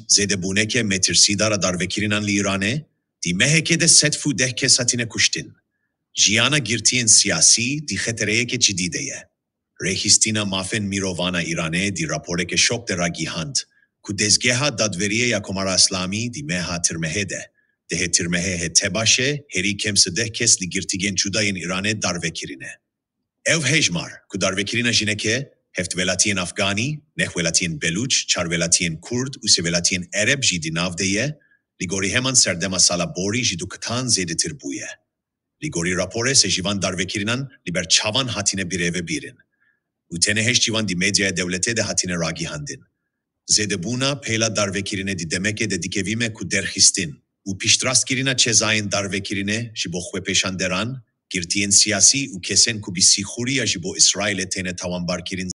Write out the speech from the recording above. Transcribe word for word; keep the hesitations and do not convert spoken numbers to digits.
Zêdebûneke metirsîdar a darvekirinan li Îranê, di mehekê de sed û deh kes hatine kuştin. Jiyana girtiyên siyasî di xetereyeke cidî de ye. Rêxistina Mafên Mirovan a Îranê di raporeke şok de ragihand ku dezgeha dadveriyê ya Komara Îslamî di meha Tirmehê de, dehê Tirmehê hê Tebaşê, herî kêm sî û deh kes li girtîgên cuda yên Îranê darve kirine. Ev hejmar, ku darvekirina jineke, heft welatiyên Afganî, neh welatiyên Belûç, çar welatiyên Kurd û sê welatiyên Ereb jî di nav de ye, li gorî heman serdema sala borî ji duketan zêdetir bûye. Li gorî raporê sê ji van darvekirinan li ber çavan hatine birêvebîrin û tenê heşt ji van di medyaya dewletê de hatine ragihandin. Zêdebûna pêla darvekirinê di demekê de dikevîme ku derxistin û piştrastkirina cezayên darvekirinê ji bo xwepêşanderan, girtiyên siyasî û kesên ku bi sîxuriya ji bo Îsraîlê têne tawanbarkirin